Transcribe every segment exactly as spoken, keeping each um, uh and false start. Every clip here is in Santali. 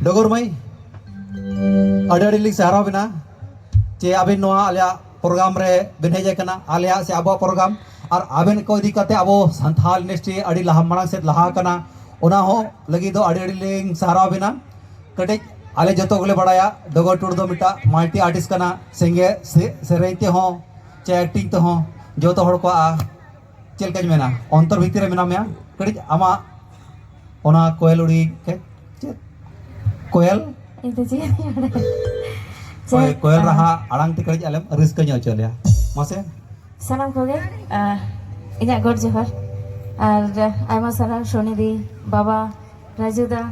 ᱰᱚᱜᱚᱨ ᱢᱟᱹᱭ, ᱟᱹᱰᱤ ᱟᱹᱰᱤ ᱞᱤᱧ ᱥᱟᱨᱦᱟᱣ ᱵᱮᱱᱟ ᱡᱮ ᱟᱵᱮᱱ ᱱᱚᱣᱟ ᱟᱞᱮᱭᱟᱜ ᱯᱨᱳᱜᱨᱟᱢ ᱨᱮ ᱵᱮᱱ ᱦᱮᱡ ᱟᱠᱟᱱᱟ, ᱟᱞᱮᱭᱟᱜ ᱥᱮ ᱟᱵᱚᱣᱟᱜ ᱯᱨᱳᱜᱨᱟᱢ, ᱟᱨ ᱟᱵᱮᱱ ᱠᱚ ᱤᱫᱤ ᱠᱟᱛᱮ ᱟᱵᱚ ᱥᱟᱱᱛᱟᱲ ᱤᱱᱰᱟᱥᱴᱨᱤ ᱟᱹᱰᱤ ᱞᱟᱦᱟ ᱢᱟᱲᱟᱝ ᱥᱮᱫ ᱞᱟᱦᱟ ᱟᱠᱟᱱᱟ, ᱚᱱᱟ ᱦᱚᱸ ᱞᱟᱹᱜᱤᱫ ᱫᱚ ᱟᱹᱰᱤ ᱟᱹᱰᱤ ᱞᱤᱧ ᱥᱟᱨᱦᱟᱣ ᱵᱮᱱᱟ᱾ ᱠᱟᱹᱴᱤᱡ ᱟᱞᱮ ᱡᱚᱛᱚ ᱜᱮᱞᱮ ᱵᱟᱲᱟᱭᱟ ᱰᱚᱜᱚᱨ ᱴᱩᱰᱩ ᱫᱚ ᱢᱤᱫᱴᱟᱝ ᱢᱟᱞᱴᱤ ᱟᱨᱴᱤᱥᱴ ᱠᱟᱱᱟ, ᱥᱮᱸᱜᱮ ᱥᱮ-, ᱥᱮᱨᱮᱧ ᱛᱮᱦᱚᱸ ᱪᱮ ᱮᱠᱴᱤᱝ ᱛᱮᱦᱚᱸ ᱡᱚᱛᱚ ᱦᱚᱲ ᱠᱚᱣᱟᱜ ᱪᱮᱫ ᱞᱮᱠᱟᱧ ᱢᱮᱱᱟ, ᱚᱱᱛᱚᱨ ᱵᱷᱤᱛᱤᱨ ᱨᱮ ᱢᱮᱱᱟᱜ ᱢᱮᱭᱟ᱾ ᱠᱟᱹᱴᱤᱡ ᱟᱢᱟᱜ ᱚᱱᱟ ᱠᱚᱭᱮᱞ ᱩᱲᱤ ᱠᱮ-, ᱪᱮᱫ? ᱠᱚᱭᱮᱞ? ᱤᱧ ᱫᱚ ᱪᱮᱫ ᱤᱧ ᱵᱟᱲᱟᱭᱟ? ᱦᱳᱭ, ᱪᱮᱫ? ᱠᱚᱭᱮᱞ ᱨᱟᱦᱟ ᱟᱲᱟᱝ ᱛᱮ ᱠᱟᱹᱴᱤᱡ ᱟᱞᱮᱢ ᱨᱟᱹᱥᱠᱟᱹ ᱧᱚᱜ ᱦᱚᱪᱚ ᱞᱮᱭᱟ᱾ ᱢᱟᱥᱮ᱾ ᱥᱟᱱᱟᱢ ᱠᱚᱜᱮ, ᱟᱦ, ᱤᱧᱟᱹᱜ ᱜᱚᱰ ᱡᱚᱦᱟᱨ᱾ ᱟᱨ ᱟᱭᱢᱟ ᱥᱟᱨᱦᱟᱣ ᱥᱳᱱᱤ ᱫᱤ, ᱵᱟᱵᱟ, ᱨᱟᱡᱩ ᱫᱟ᱾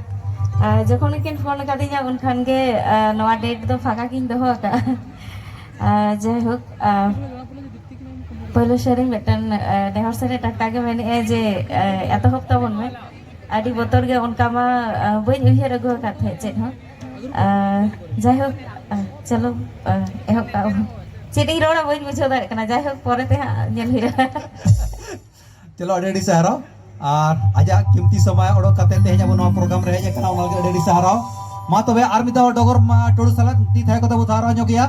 ᱟᱨ ᱡᱚᱠᱷᱚᱱ ᱜᱮᱠᱤᱱ ᱯᱷᱳᱱ ᱟᱠᱟᱫᱤᱧᱟ, ᱩᱱ ᱠᱷᱟᱱ ᱜᱮ, ᱟᱦ, ᱱᱚᱣᱟ ᱰᱮᱴ ᱫᱚ ᱯᱷᱟᱸᱠᱟ ᱜᱤᱧ ᱫᱚᱦᱚ ᱟᱠᱟᱫᱼᱟ᱾ ᱟᱨ ᱡᱟᱭᱦᱳᱠ, ᱟᱦ, ᱯᱳᱭᱞᱳ ᱥᱮᱨᱮᱧ ᱢᱤᱫᱴᱟᱝ, ᱟᱦ, ᱱᱮᱦᱚᱨ ᱥᱮᱨᱮᱧ ᱴᱟᱴᱠᱟ ᱜᱮ ᱢᱮᱱᱮᱫᱼᱟ ᱡᱮ, ᱟᱦ, ᱮᱛᱚᱦᱚᱵ ᱛᱟᱵᱚᱱ ᱢᱮ᱾ ᱟᱹᱰᱤ ᱵᱚᱛᱚᱨ ᱜᱮ, ᱚᱱᱠᱟ ᱢᱟ, ᱟᱦ, ᱵᱟᱹᱧ ᱩᱭᱦᱟᱹᱨ ᱟᱹᱜᱩ ᱟᱠᱟᱫ ᱛᱟᱦᱮᱸᱫ ᱪᱮᱫ ᱦᱚᱸ᱾ ᱟᱦ, ᱡᱟᱭᱦᱳᱠ, ᱟᱦ, ᱪᱚᱞᱚ, ᱟᱦ, ᱮᱦᱚᱵ ᱠᱟᱜ ᱵᱚᱱ᱾ ᱪᱮᱫ ᱤᱧ ᱨᱚᱲᱟ ᱵᱟᱹᱧ ᱵᱩᱡᱷᱟᱹᱣ ᱫᱟᱲᱮᱭᱟᱜ ᱠᱟᱱᱟ, ᱡᱟᱭᱦᱳᱠ ᱯᱚᱨᱮ ᱛᱮ ᱦᱟᱸᱜ ᱧᱮᱞ ᱦᱩᱭᱩᱜᱼᱟ᱾ ᱪᱚᱞᱚ, ᱟᱹᱰᱤ ᱟᱹᱰᱤ ᱥᱟᱨᱦᱟᱣ᱾ ᱟᱨ ᱟᱡᱟᱜ ᱠᱤᱢᱛᱤ ᱥᱚᱢᱚᱭ ᱚᱰᱚᱠ ᱠᱟᱛᱮ ᱛᱮᱦᱮᱧ ᱟᱵᱚ ᱱᱚᱣᱟ ᱯᱨᱳᱜᱨᱟᱢ ᱨᱮ ᱦᱮᱡ ᱟᱠᱟᱱᱟ, ᱚᱱᱟ ᱞᱟᱹᱜᱤᱫ ᱟᱹᱰᱤ ᱟᱹᱰᱤ ᱥᱟᱨᱦᱟᱣ᱾ ᱢᱟ ᱛᱚᱵᱮ ᱟᱨ ᱢᱤᱫ ᱫᱷᱟᱣ ᱰᱚᱜᱚᱨ ᱢᱟ ᱴᱩᱰᱩ ᱥᱟᱞᱟᱜ ᱛᱤ ᱛᱷᱟᱭᱚ ᱠᱟᱛᱮ ᱵᱚ ᱛᱷᱟᱨᱟᱣ ᱧᱚᱜ ᱜᱮᱭᱟ᱾